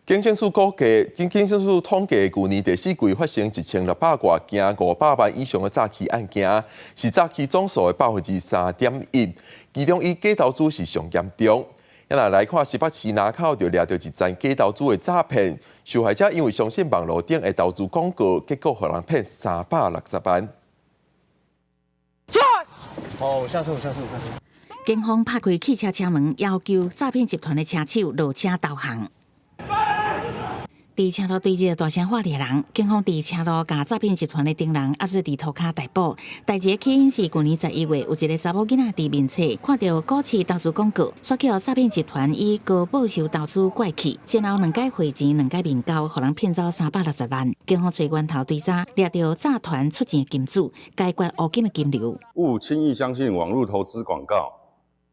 警政署估計，經警政署統計，舊年第四季發生1600外件500萬以上的詐欺案件，是詐欺總數的3.1%。其中以假投資是上嚴重。咱來來看新北市林口就掠著一欉假投資的詐騙，受害者因為相信網路頂的投資廣告，結果予人騙360萬。哦，我下車，我下車，我下車。警方拍開汽車車門，要求詐騙集團的車手落車投降。佇車路對著大聲喊掠人，警方佇車路共詐騙集團的頂人押做佇塗跤逮捕。代誌的起因是舊年11月，有一个查某囡仔佇面冊看著股市投資廣告，煞予詐騙集團以高報酬投資拐去，先後兩擺匯錢，兩擺面交，予人騙走360萬。警方揣源頭追查，掠著詐團出錢的金主，解決烏金的金流。勿輕易相信網路投資廣告，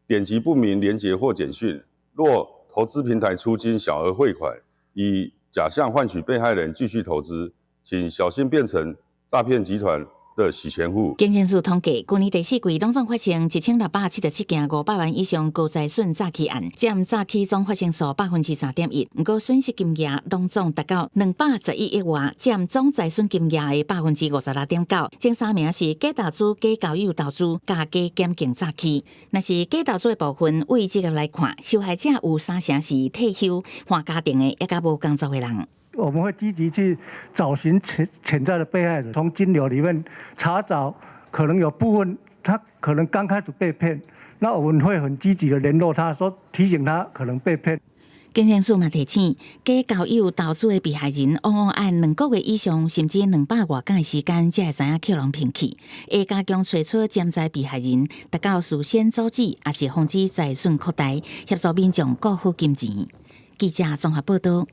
點擊不明連結或簡訊，若投資平台出金小額匯款，以假象換取被害人繼續投資，請小心變成詐騙集團的洗錢戶。警政署統計，舊年第四季攏總發生1677件500萬以上高財損詐欺案，佔詐欺總發生數3.1%。毋過損失金額攏總達到211億外，佔總財損金額的56.9%。前三名是假投資、假交友投資、佮假檢警詐欺。若是假投資的部分，對職業來看，受害者有三成是退休、換家庭的，抑佮無工作的人。我們會積極去找尋潛在的被害者，從金流裡面查找可能有部分他可能剛開始被騙，那我們會很積極的聯絡他，說提醒他可能被騙。警政署嘛提醒，假交友投資的被害人往往愛2個月以上，甚至200外工的時間，才會知影予人騙去。會加強揣出潛在被害人，達到事先阻止，抑是防止財損擴大，協助民眾顧好金錢。記者綜合報道。